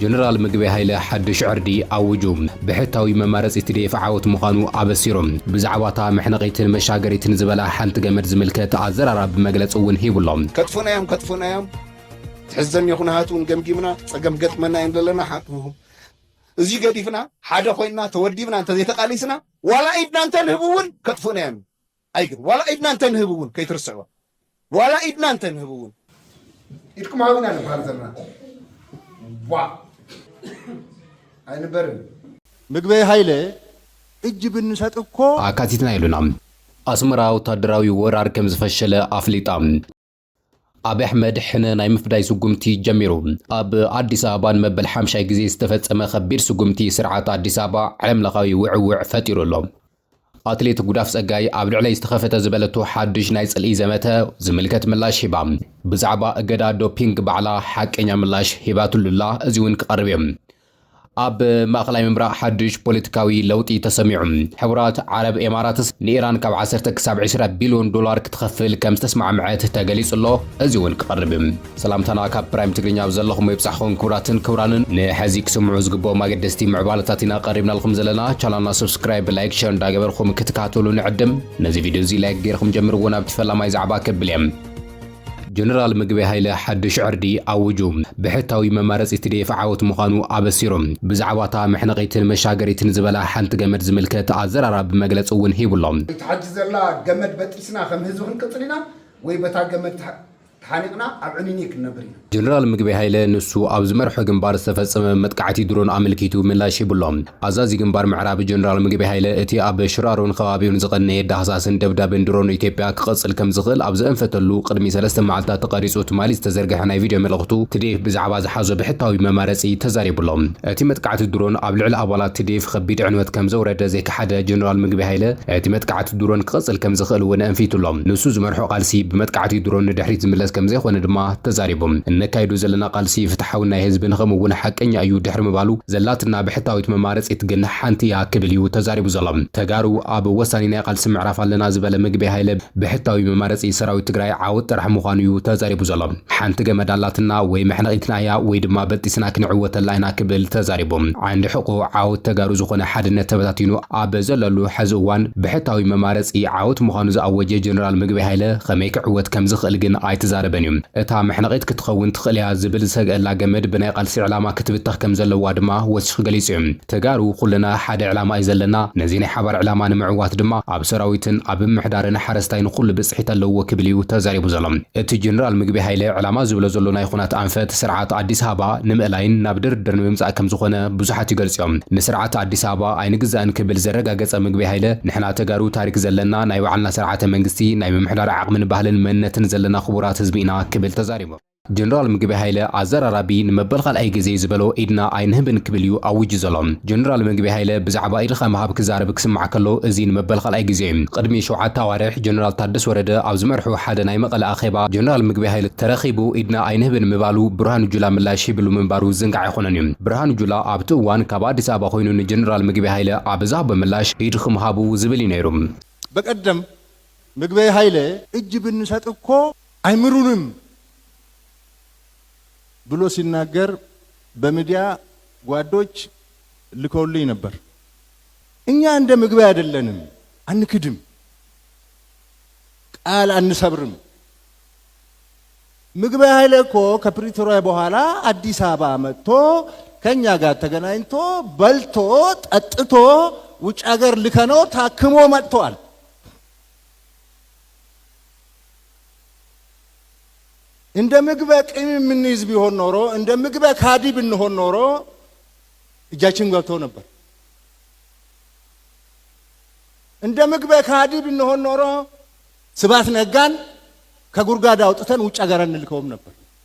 ጀነራል ምግበይ ሃይለ ሓድሽ ዕርዲ ኣውጁ። ብሕታዊ መማረፂ ቲ ዲ ኤፍ ዓወት ምዃኑ ኣበሲሩ። ብዛዕባ እታ መሕነቒትን መሻገሪትን ዝበላ ሓንቲ ገመድ ዝምልከት ኣዘራራቢ መግለፂ እውን ሂቡ ኣሎ። ከጥፉና እዮም፣ ከጥፉና እዮም። ትሕዘኒ ይኹን ሃት እውን ገምጊምና፣ ጸገም ገጥመና እዮም ዘለና። ሓ-፣ እዚ ገዲፍና፣ ሓደ ኮይንና፣ ተወዲብና እንተዘይተቃሊስና፣ ዋላ ኢድና እንተንህብ እውን ከጥፉና እዮም። ኣይግድ፣ ዋላ ኢድና እንተንህብ እውን ከይትርስዕዋ። ዋላ ኢድና እንተንህብ እውን። ኢድኩም ሃቡና ንበሃል ዘለና። ዋ። ኣይንበርን። ምግበይ ሃይለ እጅ ብንሰጥ እኮ ኣካቲትና ኢሉና። ኣስመራ ወታደራዊ ወራር ከም ዝፈሸለ ኣፍሊጣ። ኣብይ ኣሕመድ ሕነ ናይ ምፍዳይ ስጉምቲ ጀሚሩ። ኣብ ኣዲስ ኣበባ ንመበል ሓምሻይ ግዜ ዝተፈጸመ ከቢድ ስጉምቲ ስርዓት ኣዲስ ኣበባ ዓለምለኻዊ ውዕውዕ ፈጢሩ ኣሎ። ኣትሌት ጉዳፍ ጸጋይ ኣብ ልዕለይ ዝተኸፈተ ዝበለቶ ሓድሽ ናይ ጽልኢ ዘመተ ዝምልከት ምላሽ ሂባ። ብዛዕባ እገዳ ዶፒንግ ባዕላ ሓቀኛ ምላሽ ሂባትሉላ፣ እዚ እውን ክቐርብ እዩ። ኣብ ማእኸላይ ምብራቕ ሓድሽ ፖለቲካዊ ለውጢ ተሰሚዑ። ሕቡራት ዓረብ ኤማራትስ ንኢራን ካብ ዓሰርተ ክሳብ ዕስራ ቢልዮን ዶላር ክትኸፍል ከም ዝተስማዕምዐት ተገሊጹ ኣሎ። እዚ እውን ክቐርብ እዩ። ሰላምታና ካብ ፕራይም ትግርኛ ኣብ ዘለኹም ይብጻሕኹም። ክቡራትን ክቡራንን፣ ንሐዚ ክስምዑ ዝግብኦም ኣገደስቲ ምዕባለታት ኢና ቀሪብናልኩም ዘለና። ቻናልና ሰብስክራይብ፣ ላይክ፣ ሸር እንዳገበርኩም ክትከታተሉ ንዕድም። ነዚ ቪድዮ እዚ ላይክ ገይርኩም ጀምርዎ፣ ናብቲ ፈላማይ ዛዕባ ከብል እየ። ጀነራል ምግበይ ሃይለ ሓድሽ ዕርዲ ኣውጁ። ብሕታዊ መማረፂ ቲ ዲ ኤፍ ዓወት ምዃኑ ኣበሲሩ። ብዛዕባ እታ መሕነቒትን መሻገሪትን ዝበላ ሓንቲ ገመድ ዝምልከት ኣዘራራቢ መግለፂ እውን ሂቡ ኣሎ። እቲ ሕጂ ዘላ ገመድ በጢስና ከም ህዝቢ ክንቅፅል ኢና ወይ በታ ገመድ ተሓ-፣ ተሓኒቕና ኣብ ዕንይንይ ክንነብር ኢና። ጀነራል ምግበይ ሃይለ ንሱ ኣብ ዝመርሖ ግንባር ዝተፈጸመ መጥቃዕቲ ድሮን ኣመልኪቱ ምላሽ ሂቡ ኣሎ። ኣዛዚ ግንባር ምዕራብ ጀነራል ምግበይ ሃይለ፣ እቲ ኣብ ሽራሮን ከባቢኡን ዝቐነየ ዳህሳስን ደብዳብን ድሮን ኢትዮጵያ ክቐጽል ከም ዝኽእል ኣብ ዘእንፈተሉ ቅድሚ ሰለስተ መዓልታት ተቐሪጹ ትማሊ ዝተዘርግሐ ናይ ቪድዮ መልእኽቱ፣ ቲ ዲ ኤፍ ብዛዕባ ዝሓዞ ብሕታዊ መማረጺ ተዛሪቡ ኣሎ። እቲ መጥቃዕቲ ድሮን ኣብ ልዕሊ ኣባላት ቲ ዲ ኤፍ ከቢድ ዕንወት ከም ዘውረደ ዘይከሓደ ጀነራል ምግበይ ሃይለ፣ እቲ መጥቃዕቲ ድሮን ክቐጽል ከም ዝኽእል እውን ኣንፊቱ ኣሎ። ንሱ ዝመርሖ ቃልሲ ብመጥቃዕቲ ድሮን ንድሕሪት ዝምለስ ከም ዘይኮነ ድማ ተዛሪቡ። እነካይዶ ዘለና ቃልሲ ፍትሓውን ናይ ህዝብን ከምኡ እውን ሓቀኛ እዩ ድሕሪ ምባሉ፣ ዘላትና ብሕታዊት መማረፂት ግን ሓንቲ እያ ክብል እዩ ተዛሪቡ ዘሎ። ተጋሩ ኣብ ወሳኒ ናይ ቃልሲ ምዕራፍ ኣለና ዝበለ ምግበይ ሃይለ፣ ብሕታዊ መማረፂ ሰራዊት ትግራይ ዓወት ጥራሕ ምዃኑ እዩ ተዛሪቡ ዘሎ። ሓንቲ ገመድ ኣላትና፣ ወይ መሕነቒትና እያ ወይ ድማ በጢስና ክንዕወተላ ኢና ክብል ተዛሪቡ። ዓንዲ ሕቆ ዓወት ተጋሩ ዝኾነ ሓድነት ተበታቲኑ ኣብ ዘለሉ ሕዚ እዋን ብሕታዊ መማረፂ ዓወት ምዃኑ ዝኣወጀ ጀነራል ምግበይ ሃይለ ከመይ ክዕወት ከም ዝኽእል ግን ኣይተዛረበን እዩ። እታ መሕነቒት ክትኸውን ትኽእል እያ ዝብል ዝሰግአላ ገመድ ብናይ ቃልሲ ዕላማ ክትብተኽ ከም ዘለዋ ድማ ወሲኹ ገሊጹ እዩ። ተጋሩ ኩልና ሓደ ዕላማ እዩ ዘለና። ነዚ ናይ ሓባር ዕላማ ንምዕዋት ድማ ኣብ ሰራዊትን ኣብ ምምሕዳርን ሓረስታይ ንኹሉ ብጽሒት ኣለዎ ክብል እዩ ተዛሪቡ ዘሎ። እቲ ጀነራል ምግበይ ሃይለ ዕላማ ዝብሎ ዘሎ ናይ ኹናት ኣንፈት ስርዓት ኣዲስ ኣበባ ንምእላይን ናብ ድርድር ንምምጻእ ከም ዝኾነ ብዙሓት ይገልጹ እዮም። ንስርዓት ኣዲስ ኣበባ ኣይንግዛእን ክብል ዘረጋገጸ ምግበይ ሃይለ፣ ንሕና ተጋሩ ታሪክ ዘለና ናይ ባዕልና ስርዓተ መንግስቲ፣ ናይ ምምሕዳር ዓቕምን ባህልን መንነትን ዘለና ክቡራት ህዝቢ ኢና ክብል ተዛሪቡ። ጀነራል ምግበይ ሃይለ ኣዘራራቢ ንመበል ካልኣይ ግዜ ዝበሎ ኢድና ኣይንህብን ክብል እዩ ኣዊጁ ዘሎ። ጀነራል ምግበይ ሃይለ ብዛዕባ ኢድኻ ምሃብ ክዛረብ ክስማዕ ከሎ፣ እዚ ንመበል ካልኣይ ግዜ እዩ። ቅድሚ ሸውዓተ ኣዋርሕ ጀነራል ታደሰ ወረደ ኣብ ዝመርሖ ሓደ ናይ መቐለ ኣኼባ ጀነራል ምግበይ ሃይለ ተረኺቡ ኢድና ኣይንህብን ምባሉ ብርሃኑ ጁላ ምላሽ ሂብሉ ምንባሩ ዝንጋዕ ኣይኮነን እዩ። ብርሃኑ ጁላ ኣብቲ እዋን ካብ ኣዲስ ኣበባ ኮይኑ ንጀነራል ምግበይ ሃይለ ኣብ ዝሃቦ ምላሽ ኢድኹም ሃቡ ዝብል እዩ ነይሩ። በቀደም ምግበይ ሃይለ እጅ ብንሰጥ እኮ አይምሩንም ብሎ ሲናገር በሚዲያ ጓዶች ልከውልኝ ነበር። እኛ እንደ ምግበይ አይደለንም፣ አንክድም፣ ቃል አንሰብርም። ምግበይ ሃይለ እኮ ከፕሪቶሪያ በኋላ አዲስ አበባ መጥቶ ከኛ ጋር ተገናኝቶ በልቶ ጠጥቶ ውጭ ሀገር ልከነው ታክሞ መጥተዋል። እንደ ምግበ ቂም የምንይዝ ቢሆን ኖሮ፣ እንደ ምግበ ካዲ ብንሆን ኖሮ እጃችን ገብቶ ነበር። እንደ ምግበ ካዲ ብንሆን ኖሮ ስብሐት ነጋን ከጉድጓድ አውጥተን ውጭ ሀገር እንልከውም ነበር።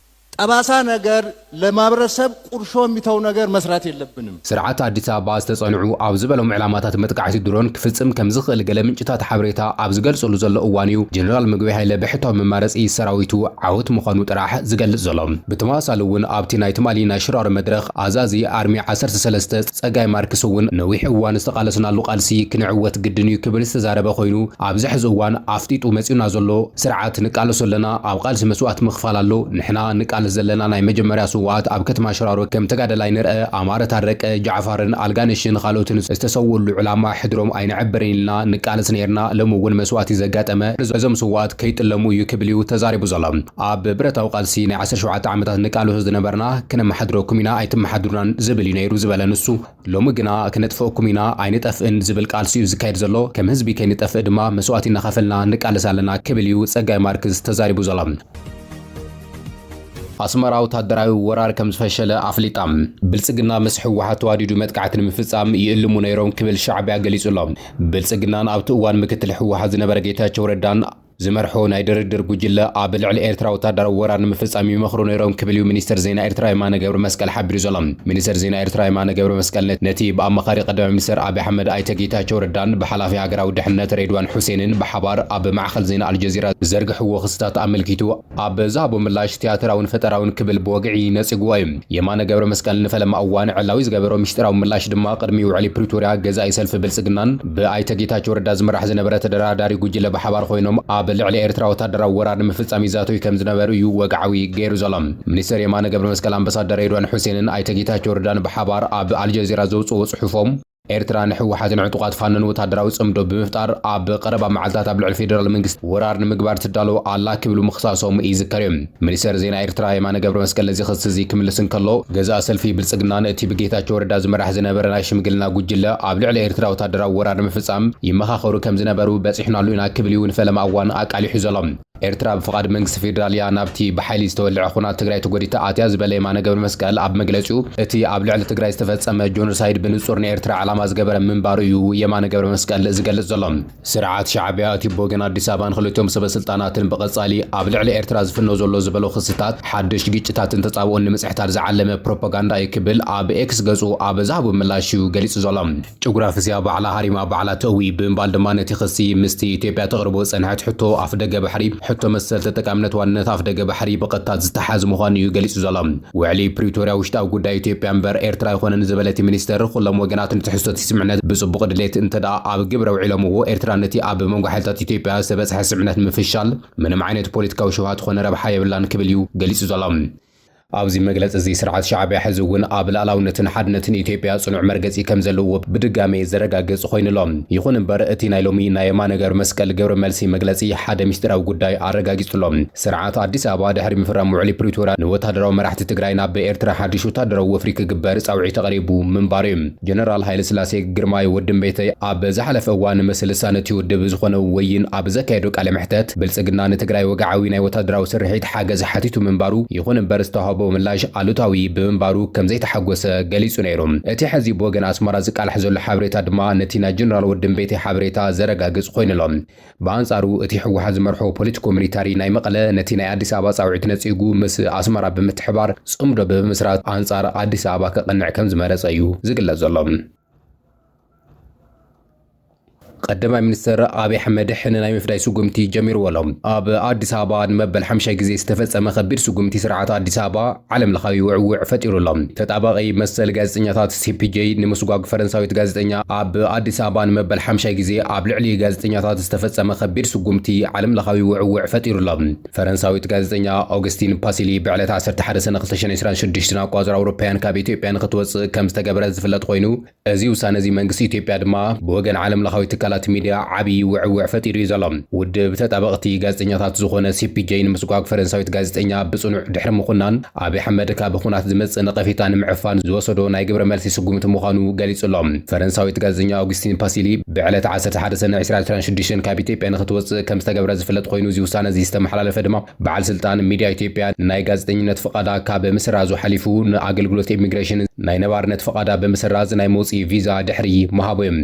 ጠባሳ ነገር፣ ለማህበረሰብ ቁርሾ የሚተው ነገር መስራት የለብንም። ስርዓት ኣዲስ ኣበባ ዝተጸንዑ ኣብ ዝበሎም ዕላማታት መጥቃዕቲ ድሮን ክፍጽም ከም ዝኽእል ገለ ምንጭታት ሓበሬታ ኣብ ዝገልጽሉ ዘሎ እዋን እዩ፣ ጀነራል ምግበይ ሃይለ ብሕታዊ መማረጺ ሰራዊቱ ዓወት ምዃኑ ጥራሕ ዝገልጽ ዘሎ። ብተመሳሳሊ እውን ኣብቲ ናይ ትማሊ ናይ ሽራሮ መድረኽ ኣዛዚ ኣርሚ ዓሰርተ ሰለስተ ጸጋይ ማርክስ እውን ነዊሕ እዋን ዝተቓለስናሉ ቃልሲ ክንዕወት ግድን እዩ ክብል ዝተዛረበ ኮይኑ፣ ኣብዚ ሕዚ እዋን ኣፍጢጡ መጺኡና ዘሎ ስርዓት ንቃለሶ ኣለና፣ ኣብ ቃልሲ መስዋእቲ ምኽፋል ኣሎ፣ ንሕና ንቃለስ ዘለና ናይ መጀመርያ ስውኣት ኣብ ከተማ ሽራሮ ከም ተጋደላይ ንርአ ኣማረ ታረቀ፣ ጃዕፋርን ኣልጋነሽን ካልኦትን ዝተሰውኡሉ ዕላማ ሕድሮም ኣይንዕብርን ኢልና ንቃለስ ነይርና። ሎሚ እውን መስዋእቲ ዘጋጠመ እዞም ስውኣት ከይጥለሙ እዩ ክብል እዩ ተዛሪቡ ዘሎ። ኣብ ብረታዊ ቃልሲ ናይ ዓሰርተ ሸውዓተ ዓመታት ንቃለሶ ዝነበርና ክነመሓድረኩም ኢና ኣይትመሓድሩናን ዝብል እዩ ነይሩ ዝበለ ንሱ፣ ሎሚ ግና ክነጥፍአኩም ኢና ኣይንጠፍእን ዝብል ቃልሲ እዩ ዝካየድ ዘሎ። ከም ህዝቢ ከይንጠፍእ ድማ መስዋእቲ እናኸፈልና ንቃለስ ኣለና ክብል እዩ ጸጋይ ማርክስ ተዛሪቡ ዘሎ። ኣስመራ ወታደራዊ ወራር ከም ዝፈሸለ ኣፍሊጣ። ብልጽግና ምስ ህወሓት ተዋዲዱ መጥቃዕቲ ንምፍጻም ይእልሙ ነይሮም ክብል ሻዕቢያ ገሊጹ ኣሎ። ብልጽግናን ኣብቲ እዋን ምክትል ህወሓት ዝነበረ ጌታቸው ረዳን ዝመርሖ ናይ ድርድር ጉጅለ ኣብ ልዕሊ ኤርትራ ወታደራዊ ወራር ንምፍጻም ይመኽሩ ነይሮም ክብል እዩ ሚኒስተር ዜና ኤርትራ የማነ ገብረ መስቀል ሓቢሩ ዘሎ። ሚኒስተር ዜና ኤርትራ የማነ ገብረ መስቀል ነቲ ብኣማኻሪ ቀዳማይ ሚኒስተር ኣብይ ኣሕመድ ኣይተ ጌታቸው ረዳን ብሓላፊ ሃገራዊ ድሕነት ሬድዋን ሑሴንን ብሓባር ኣብ ማዕኸል ዜና ኣልጀዚራ ዘርግሕዎ ክስታት ኣመልኪቱ ኣብ ዝሃቦ ምላሽ፣ ቲያትራውን ፈጠራውን ክብል ብወግዒ ነጺግዎ እዩ። የማነ ገብረ መስቀል ንፈለማ እዋን ዕላዊ ዝገበሮ ሚስጢራዊ ምላሽ ድማ፣ ቅድሚ ውዕሊ ፕሪቶርያ ገዛኢ ሰልፊ ብልጽግናን ብኣይተ ጌታቸው ረዳ ዝምራሕ ዝነበረ ተደራዳሪ ጉጅለ ብሓባር ኮይኖም ኣብ ልዕሊ ኤርትራ ወታደራዊ ወራር ንምፍጻም ይዛተዩ ከም ዝነበሩ እዩ ወግዓዊ ገይሩ ዘሎ። ሚኒስተር የማነ ገብረ መስቀል ኣምባሳደር ሬድዋን ሑሴንን ኣይተ ጌታቸው ረዳን ብሓባር ኣብ ኣልጀዚራ ዘውጽእዎ ጽሑፎም፣ ኤርትራ ንህወሓትን ዕጡቓት ፋኖን ወታደራዊ ጽምዶ ብምፍጣር ኣብ ቀረባ መዓልታት ኣብ ልዕሊ ፌደራል መንግስቲ ወራር ንምግባር ትዳሎ ኣላ ክብሉ ምኽሳሶም ይዝከር እዩ። ሚኒስተር ዜና ኤርትራ የማነ ገብረ መስቀል ነዚ ክሲ እዚ ክምልስ እንከሎ፣ ገዛኢ ሰልፊ ብልጽግናን እቲ ብጌታቸው ረዳ ዝመራሕ ዝነበረ ናይ ሽምግልና ጉጅለ ኣብ ልዕሊ ኤርትራ ወታደራዊ ወራር ንምፍጻም ይመኻኸሩ ከም ዝነበሩ በጺሕናሉ ኢና ክብል እዩ ንፈለማ እዋን ኣቃሊሑ ዘሎ። ኤርትራ ብፍቓድ መንግስቲ ፌደራል እያ ናብቲ ብሓይሊ ዝተወልዐ ኹናት ትግራይ ተጎዲታ ኣትያ ዝበለ የማነ ገብረ መስቀል ኣብ መግለጺኡ፣ እቲ ኣብ ልዕሊ ትግራይ ዝተፈጸመ ጆኖሳይድ ብንጹር ንኤርትራ ዓላማ ዝገበረ ምንባሩ እዩ የማነ ገብረ መስቀል ዝገልጽ ዘሎ። ስርዓት ሻዕቢያ እቲ ብወገን ኣዲስ ኣበባን ክልቲኦም ሰበ ስልጣናትን ብቐጻሊ ኣብ ልዕሊ ኤርትራ ዝፍኖ ዘሎ ዝበሎ ክስታት ሓድሽ ግጭታትን ተጻብኦን ንምጽሕታር ዝዓለመ ፕሮፓጋንዳ እዩ ክብል ኣብ ኤክስ ገጹ ኣብ ዝሃቦ ምላሽ እዩ ገሊጹ ዘሎ። ጭጉራፍ እስያ ባዕላ ሃሪማ ባዕላ ተእዊ ብምባል ድማ ነቲ ክሲ ምስቲ ኢትዮጵያ ተቕርቦ ዝጸንሐት ሕቶ ኣፍደገ ባሕሪ፣ ሕቶ መሰል ተጠቃምነት ዋንነት ኣፍደገ ባሕሪ ብቐጥታ ዝተሓዝ ምዃኑ እዩ ገሊጹ ዘሎ። ውዕሊ ፕሪቶርያ ውሽጣዊ ጉዳይ ኢትዮጵያ እምበር ኤርትራ ኣይኮነን ዝበለ እቲ ሚኒስተር፣ ኩሎም ወገናት ንትሕዝቶ እቲ ስምምዕነት ብጽቡቕ ድሌት እንተ ደኣ ኣብ ግብሪ ኣውዒሎምዎ፣ ኤርትራ ነቲ ኣብ መንጎ ሓይልታት ኢትዮጵያ ዝተበጽሐ ስምምዕነት ንምፍሻል ምንም ዓይነት ፖለቲካዊ ሽውሃት ኮነ ረብሓ የብላን ክብል እዩ ገሊጹ ዘሎ። ኣብዚ መግለጺ እዚ ስርዓት ሻዕቢያ ሕዚ እውን ኣብ ልኣላውነትን ሓድነትን ኢትዮጵያ ጽኑዕ መርገጺ ከም ዘለዎ ብድጋሜ ዘረጋግጽ ኮይኑ ኣሎ። ይኹን እምበር እቲ ናይ ሎሚ ናይ የማነ ገብረ መስቀል ግብረ መልሲ መግለጺ ሓደ ሚስጢራዊ ጉዳይ ኣረጋጊጹ ኣሎ። ስርዓት ኣዲስ ኣበባ ድሕሪ ምፍራም ውዕሊ ፕሪቶርያ ንወታደራዊ መራሕቲ ትግራይ ናብ ኤርትራ ሓድሽ ወታደራዊ ወፍሪ ክግበር ጻውዒት ኣቕሪቡ ምንባሩ እዩ። ጀነራል ሃይለስላሴ ግርማይ ወድምቤተይ ኣብ ዝሓለፈ እዋን ምስ ልሳን እቲ ውድብ ዝኾነ ወይን ኣብ ዘካየዶ ቃለ መሕተት ብልጽግና ንትግራይ ወግዓዊ ናይ ወታደራዊ ስርሒት ሓገዝ ሓቲቱ ምንባሩ፣ ይኹን እምበር ዝተዋህቦ ምላሽ ኣሉታዊ ብምንባሩ ከም ዘይተሓጎሰ ገሊጹ ነይሩ። እቲ ሕዚ ብወገን ኣስመራ ዝቃላሕ ዘሎ ሓበሬታ ድማ ነቲ ናይ ጀነራል ወድምቤተይ ሓበሬታ ዘረጋግጽ ኮይኑ ኣሎ። ብኣንጻሩ እቲ ህወሓት ዝመርሖ ፖለቲኮ ሚሊታሪ ናይ መቐለ ነቲ ናይ ኣዲስ ኣበባ ጻውዒት ነጺጉ ምስ ኣስመራ ብምትሕባር ጽምዶ ብምስራት ኣንጻር ኣዲስ ኣበባ ከቕንዕ ከም ዝመረጸ እዩ ዝግለጽ ዘሎ። ቀዳማይ ሚኒስተር ኣብይ ኣሕመድ ሕነ ናይ ምፍዳይ ስጉምቲ ጀሚርዎ ኣሎ። ኣብ ኣዲስ ኣበባ ንመበል ሓምሻይ ግዜ ዝተፈጸመ ከቢድ ስጉምቲ ስርዓት ኣዲስ ኣበባ ዓለም ለኻዊ ውዕውዕ ፈጢሩ ኣሎ። ተጣባቒ መሰል ጋዜጠኛታት ሲ ፒ ጄ ንምስጓግ ፈረንሳዊት ጋዜጠኛ ኣብ ኣዲስ ኣበባ ንመበል ሓምሻይ ግዜ ኣብ ልዕሊ ጋዜጠኛታት ዝተፈጸመ ከቢድ ስጉምቲ ዓለም ለኻዊ ውዕውዕ ፈጢሩ ኣሎ። ፈረንሳዊት ጋዜጠኛ ኦገስቲን ፓሲሊ ብዕለት ዓሰርተ ሓደ ሰነ ክልተ ሽሕን ዕስራን ሽዱሽተን ኣቋጽር ኣውሮፓውያን ካብ ኢትዮጵያ ንክትወጽእ ከም ዝተገበረ ዝፍለጥ ኮይኑ፣ እዚ ውሳነ እዚ መንግስቲ ኢትዮጵያ ድማ ብወገን ዓለም ለኻዊ ትካላት ሚድያ ዓብዪ ውዕውዕ ፈጢሩ እዩ ዘሎ። ውድብ ተጣበቕቲ ጋዜጠኛታት ዝኾነ ሲ ፒ ጄ ንምስጓግ ፈረንሳዊት ጋዜጠኛ ብጽኑዕ ድሕሪ ምኹናን፣ ኣብይ ኣሕመድ ካብ ኹናት ዝመጽእ ነቐፌታ ንምዕፋን ዝወሰዶ ናይ ግብረ መልሲ ስጉምቲ ምዃኑ ገሊጹ ኣሎ። ፈረንሳዊት ጋዜጠኛ ኦግስቲን ፓሲሊ ብዕለት ዓሰርተ ሓደ ሰነ ዕስራን ዕስራን ሽዱሽተን ካብ ኢትዮጵያ ንክትወጽእ ከም ዝተገብረ ዝፍለጥ ኮይኑ፣ እዚ ውሳነ እዚ ዝተመሓላለፈ ድማ በዓል ስልጣን ሚድያ ኢትዮጵያ ናይ ጋዜጠኝነት ፍቓዳ ካብ ምስራዙ ሓሊፉ ንኣገልግሎት ኢሚግሬሽን ናይ ነባርነት ፍቓዳ ብምስራዝ ናይ መውፅኢ ቪዛ ድሕሪ ምሃቡ እዩ።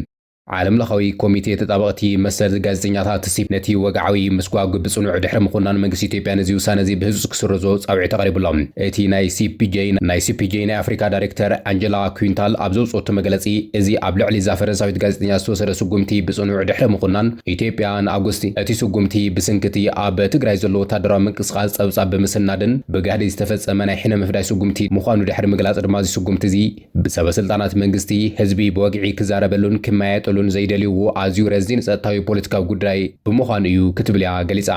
ዓለም ለኻዊ ኮሚቴ ተጣበቕቲ መሰል ጋዜጠኛታት ሲፕ ነቲ ወግዓዊ ምስጓግ ብጽኑዕ ድሕሪ ምኹናን መንግስቲ ኢትዮጵያ ነዚ ውሳነ እዚ ብህጹጽ ክስረዞ ጻውዒት ኣቕሪቡ ኣሎ። እቲ ናይ ሲ ፒ ጄ ናይ ሲ ፒ ጄ ናይ ኣፍሪካ ዳይሬክተር ኣንጀላ ኩንታል ኣብ ዘውጽኦቶ መግለጺ፣ እዚ ኣብ ልዕሊ እዛ ፈረንሳዊት ጋዜጠኛ ዝተወሰደ ስጉምቲ ብጽኑዕ ድሕሪ ምኹናን ኢትዮጵያ ንኣጎስቲ እቲ ስጉምቲ ብስንክቲ ኣብ ትግራይ ዘሎ ወታደራዊ ምንቅስቓስ ጸብጻብ ብምስናድን ብጋህዲ ዝተፈጸመ ናይ ሕነ ምፍዳይ ስጉምቲ ምዃኑ ድሕሪ ምግላጽ ድማ እዚ ስጉምቲ እዚ ብሰበ ስልጣናት መንግስቲ ህዝቢ ብወግዒ ክዛረበሉን ክመያየጠሉን ዘይደልይዎ ኣዝዩ ረዚን ጸጥታዊ ፖለቲካዊ ጉዳይ ብምዃኑ እዩ ክትብል እያ ገሊጻ።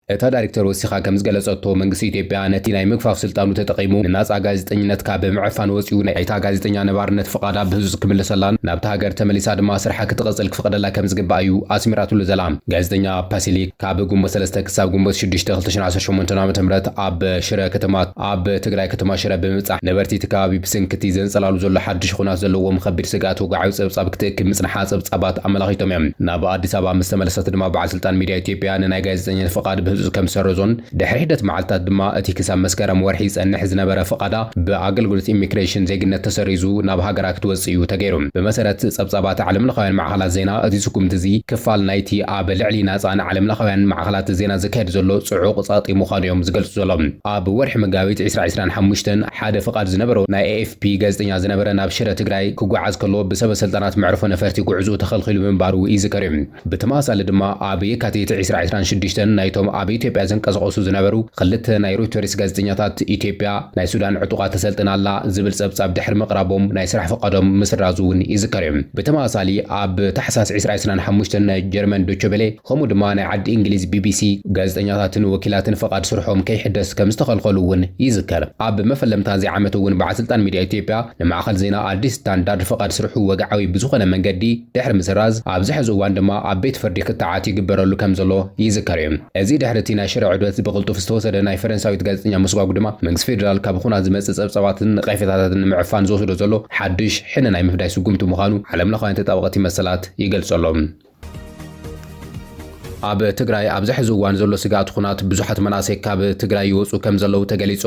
እታ ዳይሬክተር ወሲኻ ከም ዝገለጸቶ፣ መንግስቲ ኢትዮጵያ ነቲ ናይ ምግፋፍ ስልጣኑ ተጠቒሙ ንናጻ ጋዜጠኝነት ካብ ምዕፋን ወጺኡ፣ ናይታ ጋዜጠኛ ነባርነት ፍቓዳ ብህጹጽ ክምልሰላን ናብታ ሃገር ተመሊሳ ድማ ስርሓ ክትቕጽል ክፍቕደላ ከም ዝግባእ እዩ ኣስሚራትሉ ዘላ። ጋዜጠኛ ፓሲሊክ ካብ ግንቦት ሰለስተ ክሳብ ግንቦት ሽዱሽተ ክልተ ሽሕን ዓሰርተ ሸሞንተን ዓመተ ምህረት ኣብ ሽረ ከተማ፣ ኣብ ትግራይ ከተማ ሽረ ብምብጻሕ፣ ነበርቲ እቲ ከባቢ ብሰንኪ እቲ ዘንጸላሉ ዘሎ ሓድሽ ኹናት ዘለዎም ከቢድ ስግኣት ወግዓዊ ጸብጻብ ክትእክብ ምጽንሓ ጸብጻባት ኣመላኺቶም እዮም። ናብ ኣዲስ ኣበባ ምስ ተመለሰት ድማ፣ በዓል ስልጣን ሚድያ ኢትዮጵያ ንናይ ጋዜጠኛ ፍቓድ ብህጹጽ ከም ዝሰረዞን፣ ድሕሪ ሒደት መዓልታት ድማ እቲ ክሳብ መስከረም ወርሒ ይጸንሕ ዝነበረ ፍቓዳ ብኣገልግሎት ኢሚግሬሽን ዜግነት ተሰሪዙ ናብ ሃገራ ክትወጽእ እዩ ተገይሩ። ብመሰረት ጸብጻባት ዓለምለኻውያን ማዕኸላት ዜና፣ እቲ ስጉምቲ እዚ ክፋል ናይቲ ኣብ ልዕሊ ናጻን ዓለምለኻውያን ማዕኸላት ዜና ዝካየድ ዘሎ ጽዑቕ ጸቕጢ ምዃኑ እዮም ዝገልጹ ዘለዉ። ኣብ ወርሒ መጋቢት ዕስራ ዕስራን ሓሙሽተን ሓደ ፍቓድ ዝነበሮ ናይ ኤ ኤፍ ፒ ጋዜጠኛ ዝነበረ ናብ ሽረ ትግራይ ክጓዓዝ ከሎ ብሰበ ስልጣናት መዕርፎ ነፈርቲ ጉዕዝኡ ተኸልኺሉ ምንባሩ ይዝከር እዩ። ብተመሳሳሊ ድማ ኣብ የካቲት ዕስራ ዕስራን ሽዱሽተን ናይቶም ኣብ ኢትዮጵያ ዝንቀሳቐሱ ዝነበሩ ክልተ ናይ ሮይተርስ ጋዜጠኛታት፣ ኢትዮጵያ ናይ ሱዳን ዕጡቓት ተሰልጥን ኣላ ዝብል ጸብጻብ ድሕሪ ምቕራቦም ናይ ስራሕ ፍቓዶም ምስራዙ እውን ይዝከር እዩ። ብተመሳሳሊ ኣብ ታሕሳስ ዕስራ ዕስራን ሓሙሽተን ናይ ጀርመን ዶቸ ቬለ ከምኡ ድማ ናይ ዓዲ እንግሊዝ ቢ ቢ ሲ ጋዜጠኛታትን ወኪላትን ፍቓድ ስርሖም ከይሕደስ ከም ዝተኸልኸሉ እውን ይዝከር። ኣብ መፈለምታ እዚ ዓመት እውን በዓል ስልጣን ሚድያ ኢትዮጵያ ንማዕኸል ዜና ኣዲስ ስታንዳርድ ፍቓድ ስርሑ ወግዓዊ ብዝኾነ መንገዲ ድሕሪ ምስራዝ፣ ኣብዚ ሕዚ እዋን ድማ ኣብ ቤት ፍርዲ ክትዓት ይግበረሉ ከም ዘሎ ይዝከር እዩ። እዚ ድሕሪ እቲ ናይ ሽረ ዑደት ብቕልጡፍ ዝተወሰደ ናይ ፈረንሳዊት ጋዜጠኛ ምስጓጉ ድማ፣ መንግስቲ ፌደራል ካብ ኹናት ዝመጽእ ጸብጻባትን ነቐፌታታትን ንምዕፋን ዝወስዶ ዘሎ ሓድሽ ሕነ ናይ ምፍዳይ ስጉምቲ ምዃኑ ዓለምለኻውያን ተጣበቕቲ መሰላት ይገልጹ ኣለዉ። ኣብ ትግራይ ኣብዚ ሕዚ እዋን ዘሎ ስግኣት ኹናት ብዙሓት መናእሰይ ካብ ትግራይ ይወፁ ከም ዘለዉ ተገሊጹ።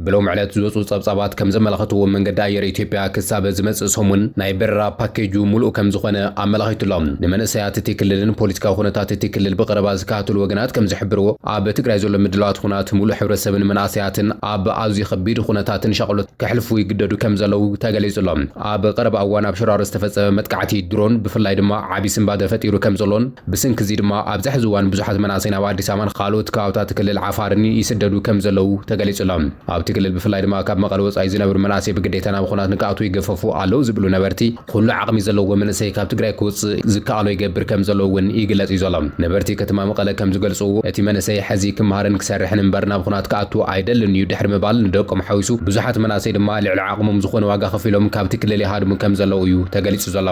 ብሎም ዕለት ዝወፁ ጸብጻባት ከም ዘመላኸትዎ፣ መንገዲ ኣየር ኢትዮጵያ ክሳብ ዝመጽእ ሰሙን ናይ በረራ ፓኬጁ ሙሉእ ከም ዝኾነ ኣመላኺቱ ኣሎ። ንመንእሰያት እቲ ክልልን ፖለቲካዊ ኩነታት እቲ ክልል ብቐረባ ዝከታተሉ ወገናት ከም ዝሕብርዎ፣ ኣብ ትግራይ ዘሎ ምድላዋት ኹናት ሙሉእ ሕብረተሰብን መናእሰያትን ኣብ ኣዝዩ ከቢድ ኩነታትን ሻቕሎት ከሕልፉ ይግደዱ ከም ዘለዉ ተገሊጹ ኣሎ። ኣብ ቀረባ እዋን ኣብ ሽራሮ ዝተፈጸመ መጥቃዕቲ ድሮን፣ ብፍላይ ድማ ዓቢ ስንባደ ፈጢሩ ከም ዘሎን፣ ብስንኪ እዚ ድማ ኣብዚ ሕዚ እዋን ብዙሓት መናእሰይ ናብ ኣዲስ ኣበባን ካልኦት ከባብታት ክልል ዓፋርን ይስደዱ ከም ዘለዉ ተገሊጹ ኣሎ። ኣብቲ ክልል ብፍላይ ድማ ካብ መቐለ ወጻኢ ዝነብሩ መናእሰይ ብግዴታ ናብ ኹናት ንክኣትዉ ይገፈፉ ኣለዉ ዝብሉ ነበርቲ፣ ኩሉ ዓቕሚ ዘለዎ መንእሰይ ካብ ትግራይ ክወጽእ ዝከኣሎ ይገብር ከም ዘሎ እውን ይግለጽ እዩ ዘሎ። ነበርቲ ከተማ መቐለ ከም ዝገልጽዎ፣ እቲ መንእሰይ ሕዚ ክመሃርን ክሰርሕን እምበር ናብ ኹናት ክኣቱ ኣይደልን እዩ ድሕሪ ምባል፣ ንደቆም ሓዊሱ ብዙሓት መናእሰይ ድማ ልዕሊ ዓቕሞም ዝኾነ ዋጋ ከፊሎም ካብቲ ክልል ይሃድሙ ከም ዘለዉ እዩ ተገሊጹ ዘሎ።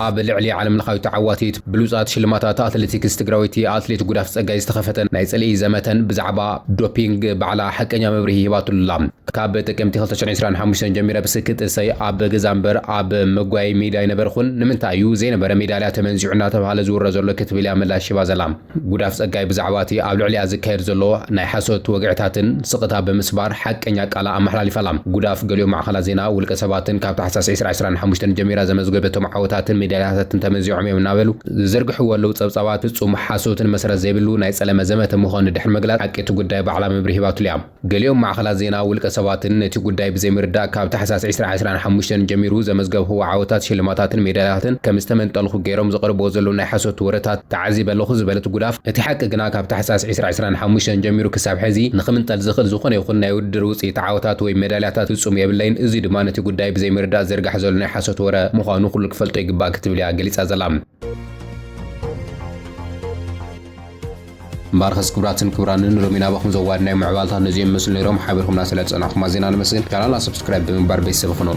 ኣብ ልዕሊ ዓለምለኻዊ ተዓዋቲት ብሉጻት ሽልማታት ኣትሌቲክስ ትግራወይቲ ኣትሌት ጉዳፍ ጸጋይ ዝተኸፈተ ናይ ጽልኢ ዘመተን ብዛዕባ ዶፒንግ ባዕላ ሓቀኛ መብርሂ ሂባትሉላ። ካብ ጥቅምቲ ክልተ ሽሕን ዕስራን ሓሙሽተን ጀሚረ ብስክጥ እሰይ ኣብ ገዛ እምበር ኣብ መጓይ ሜዳ ኣይነበርኩን፣ ንምንታይ እዩ ዘይነበረ ሜዳልያ ተመንዚዑ እናተባህለ ዝውረ ዘሎ ክትብል እያ ምላሽ ሂባ ዘላ። ጉዳፍ ጸጋይ ብዛዕባ እቲ ኣብ ልዕሊኣ ዝካየድ ዘሎ ናይ ሓሶት ወግዕታትን ስቕታ ብምስባር ሓቀኛ ቃላ ኣመሓላሊፋ ኣላ። ጉዳፍ ገሊኦም ማዕኸላት ዜና ውልቀ ሰባትን ካብ ታሕሳስ ዕስራ ዕስራን ሓሙሽተን ጀሚራ ዘመዝገበቶም ዓወታትን ሜዳልያታትን ተመንዚዖም እዮም እናበሉ ዝዘርግሕዎ ኣለዉ ጸብጻባት ፍጹም ሓሶትን መሰረት ዘይብሉ ናይ ጸለመ ዘመተ ምዃኑ ድሕሪ ምግላጽ፣ ሓቂ እቲ ጉዳይ ባዕላ መብርሂ ሂባትሉ እያ። ገሊኦም ማዕኸላት ዜና ውልቀ ሰባትን ነቲ ጉዳይ ብዘይምርዳእ ካብ ታሕሳስ ዕስራ ዕስራን ሓሙሽተን ጀሚሩ ዘመዝገብክዎ ዓወታት፣ ሽልማታትን ሜዳልያታትን ከም ዝተመንጠልኩ ገይሮም ዘቕርብዎ ዘለዉ ናይ ሓሶት ወረታት ተዓዚበ ኣለኹ ዝበለት ጉዳፍ፣ እቲ ሓቂ ግና ካብ ታሕሳስ ዕስራ ዕስራን ሓሙሽተን ጀሚሩ ክሳብ ሕዚ ንኽምንጠል ዝኽእል ዝኾነ ይኹን ናይ ውድድር ውፅኢት ዓወታት ወይ ሜዳልያታት ፍጹም የብለይን። እዚ ድማ ነቲ ጉዳይ ብዘይምርዳእ ዝዝርጋሕ ዘሎ ናይ ሓሶት ወረ ምዃኑ ኩሉ ክፈልጦ ይግባእ ክትብል እያ ገሊጻ ዘላ። እምበኣርከስ ክቡራትን ክቡራንን፣ ሎሚ ናባኹም ዘዋድናዮም ምዕባለታት ነዚኦም ይመስሉ ነይሮም። ሓቢርኩምና ስለ ዝጸናሕኩም ኣዚና ነመስግን። ቻናልና ሰብስክራይብ ብምግባር ቤተሰብ ይኹኑ።